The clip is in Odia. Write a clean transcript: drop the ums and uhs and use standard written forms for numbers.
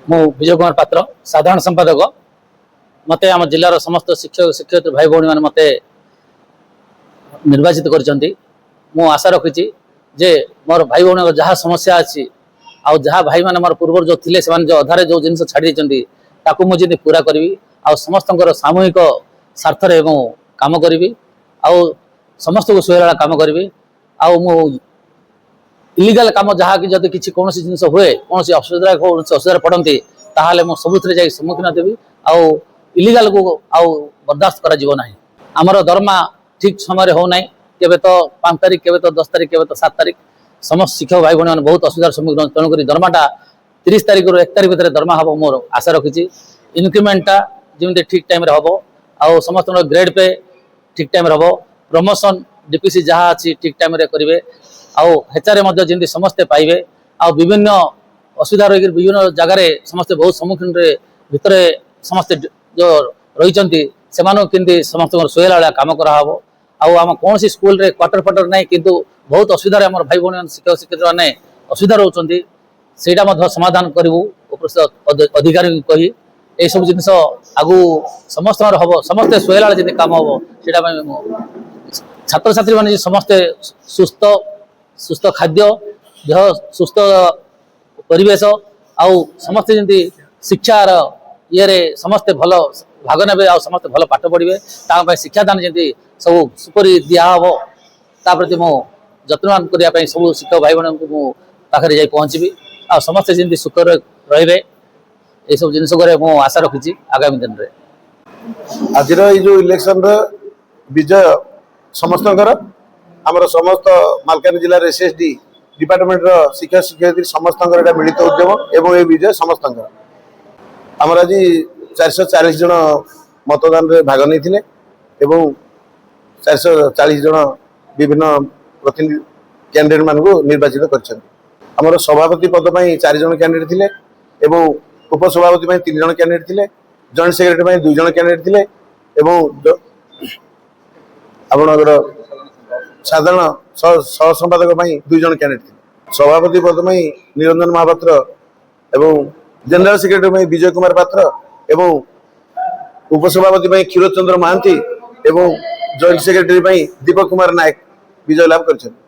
ମୁଁ ବିଜୟ କୁମାର ପାତ୍ର, ସାଧାରଣ ସମ୍ପାଦକ। ମୋତେ ଆମ ଜିଲ୍ଲାର ସମସ୍ତ ଶିକ୍ଷକ, ଶିକ୍ଷୟିତ୍ରୀ ଭାଇ ଭଉଣୀମାନେ ମୋତେ ନିର୍ବାଚିତ କରିଛନ୍ତି। ମୁଁ ଆଶା ରଖିଛି ଯେ ମୋର ଭାଇ ଭଉଣୀଙ୍କ ଯାହା ସମସ୍ୟା ଅଛି ଆଉ ଯାହା ଭାଇମାନେ ମୋର ପୂର୍ବରୁ ଯେଉଁ ଥିଲେ, ସେମାନେ ଯେଉଁ ଅଧାରେ ଯେଉଁ ଜିନିଷ ଛାଡ଼ି ଦେଇଛନ୍ତି, ତାକୁ ମୁଁ ଯେମିତି ପୁରା କରିବି ଆଉ ସମସ୍ତଙ୍କର ସାମୂହିକ ସ୍ୱାର୍ଥରେ ମୁଁ କାମ କରିବି ଆଉ ସମସ୍ତଙ୍କୁ ସୁହେଲା କାମ କରିବି। ଆଉ ମୁଁ ଇଲିଗାଲ କାମ ଯାହାକି ଯଦି କିଛି କୌଣସି ଜିନିଷ ହୁଏ, କୌଣସି ଅସୁବିଧାରେ ପଡ଼ନ୍ତି, ତାହେଲେ ମୁଁ ସବୁଥିରେ ଯାଇ ସମ୍ମୁଖୀନ ଦେବି ଆଉ ଇଲିଗାଲକୁ ଆଉ ବରଦାସ୍ତ କରାଯିବ ନାହିଁ। ଆମର ଦରମା ଠିକ ସମୟରେ ହେଉନାହିଁ। କେବେ ତ 5 ତାରିଖ, କେବେ ତ 10 ତାରିଖ, କେବେ ତ 7 ତାରିଖ। ସମସ୍ତ ଶିକ୍ଷକ ଭାଇ ଭଉଣୀମାନେ ବହୁତ ଅସୁବିଧାର ସମ୍ମୁଖୀନ ହୁଅନ୍ତି। ତେଣୁକରି ଦରମାଟା 30 ତାରିଖରୁ 1 ତାରିଖ ଭିତରେ ଦରମା ହେବ ମୋର ଆଶା ରଖିଛି। ଇନକ୍ରିମେଣ୍ଟଟା ଯେମିତି ଠିକ ଟାଇମରେ ହେବ ଆଉ ସମସ୍ତଙ୍କର ଗ୍ରେଡ୍ ପେ ଠିକ ଟାଇମରେ ହେବ। ପ୍ରମୋସନ, ଡିପିସି ଯାହା ଅଛି ଠିକ ଟାଇମରେ କରିବେ ଆଉ ହେଚାରେ ମଧ୍ୟ ଯେମିତି ସମସ୍ତେ ପାଇବେ। ଆଉ ବିଭିନ୍ନ ଅସୁବିଧା ରହିକି ବିଭିନ୍ନ ଜାଗାରେ ସମସ୍ତେ ବହୁତ ସମ୍ମୁଖୀନରେ ଭିତରେ ସମସ୍ତେ ଯେଉଁ ରହିଛନ୍ତି, ସେମାନଙ୍କୁ କେମିତି ସମସ୍ତଙ୍କର ସୁହେଲା ଭଳିଆ କାମ କରାହବ। ଆଉ ଆମ କୌଣସି ସ୍କୁଲରେ କ୍ୱାର୍ଟର ଫାଟର ନାହିଁ, କିନ୍ତୁ ବହୁତ ଅସୁବିଧାରେ ଆମର ଭାଇ ଭଉଣୀ, ଶିକ୍ଷକ ଶିକ୍ଷୟିତ୍ରୀମାନେ ଅସୁବିଧା ରହୁଛନ୍ତି। ସେଇଟା ମଧ୍ୟ ସମାଧାନ କରିବୁ ଉପରିସ୍ଥ ଅଧିକାରୀଙ୍କୁ କହି। ଏଇସବୁ ଜିନିଷ ଆଗକୁ ସମସ୍ତଙ୍କର ହବ, ସମସ୍ତେ ସୁହେଲା ଭଳିଆ ଯେମିତି କାମ ହବ, ସେଇଟା ପାଇଁ ମୁଁ ଛାତ୍ରଛାତ୍ରୀମାନେ ଯେ ସମସ୍ତେ ସୁସ୍ଥ ସୁସ୍ଥ ଖାଦ୍ୟ, ଦେହ ସୁସ୍ଥ ପରିବେଶ ଆଉ ସମସ୍ତେ ଯେମିତି ଶିକ୍ଷାର ଇଏରେ ସମସ୍ତେ ଭଲ ଭାଗ ନେବେ ଆଉ ସମସ୍ତେ ଭଲ ପାଠ ପଢ଼ିବେ, ତାଙ୍କ ପାଇଁ ଶିକ୍ଷାଦାନ ଯେମିତି ସବୁ ସୁପରି ଦିଆହବ, ତା ପ୍ରତି ମୁଁ ଯତ୍ନବାନ କରିବା ପାଇଁ ସବୁ ଶିକ୍ଷକ ଭାଇ ଭଉଣୀଙ୍କୁ ମୁଁ ପାଖରେ ଯାଇ ପହଞ୍ଚିବି। ଆଉ ସମସ୍ତେ ଯେମିତି ସୁଖରେ ରହିବେ, ଏସବୁ ଜିନିଷ ଉପରେ ମୁଁ ଆଶା ରଖିଛି ଆଗାମୀ ଦିନରେ। ଆଜିର ଏଇ ଯୋଉ ଇଲେକ୍ସନର ବିଜୟ ସମସ୍ତଙ୍କର, ଆମର ସମସ୍ତ ମାଲକାନଗିରି ଜିଲ୍ଲାର ଏସ୍ଏସଡି ଡିପାର୍ଟମେଣ୍ଟର ଶିକ୍ଷକ ଶିକ୍ଷୟିତ୍ରୀ ସମସ୍ତଙ୍କର ଏଇଟା ମିଳିତ ଉଦ୍ୟମ ଏବଂ ଏ ବିଜୟ ସମସ୍ତଙ୍କର। ଆମର ଆଜି 440 ଜଣ ମତଦାନରେ ଭାଗ ନେଇଥିଲେ ଏବଂ 440 ଜଣ ବିଭିନ୍ନ ପ୍ରତିନିଧି କ୍ୟାଣ୍ଡିଡେଟ୍ ମାନଙ୍କୁ ନିର୍ବାଚିତ କରିଛନ୍ତି। ଆମର ସଭାପତି ପଦ ପାଇଁ ଚାରି ଜଣ କ୍ୟାଣ୍ଡିଡେଟ୍ ଥିଲେ ଏବଂ ଉପସଭାପତି ପାଇଁ ତିନି ଜଣ କ୍ୟାଣ୍ଡିଡେଟ୍ ଥିଲେ, ଜଏଣ୍ଟ ସେକ୍ରେଟାରୀ ପାଇଁ ଦୁଇ ଜଣ କ୍ୟାଣ୍ଡିଡେଟ୍ ଥିଲେ ଏବଂ ଆପଣଙ୍କର ସାଧାରଣ ସହ ସହ ସମ୍ପାଦକ ପାଇଁ ଦୁଇ ଜଣ କ୍ୟାଣ୍ଡିଡେଟ୍ ଥିଲେ। ସଭାପତି ପଦ ପାଇଁ ନିରଞ୍ଜନ ମହାପାତ୍ର ଏବଂ ଜେନେରାଲ ସେକ୍ରେଟାରୀ ପାଇଁ ବିଜୟ କୁମାର ପାତ୍ର ଏବଂ ଉପସଭାପତି ପାଇଁ କ୍ଷୀରୋଦ ଚନ୍ଦ୍ର ମହାନ୍ତି ଏବଂ ଜଏଣ୍ଟ ସେକ୍ରେଟାରୀ ପାଇଁ ଦୀପକ କୁମାର ନାୟକ ବିଜୟ ଲାଭ କରିଛନ୍ତି।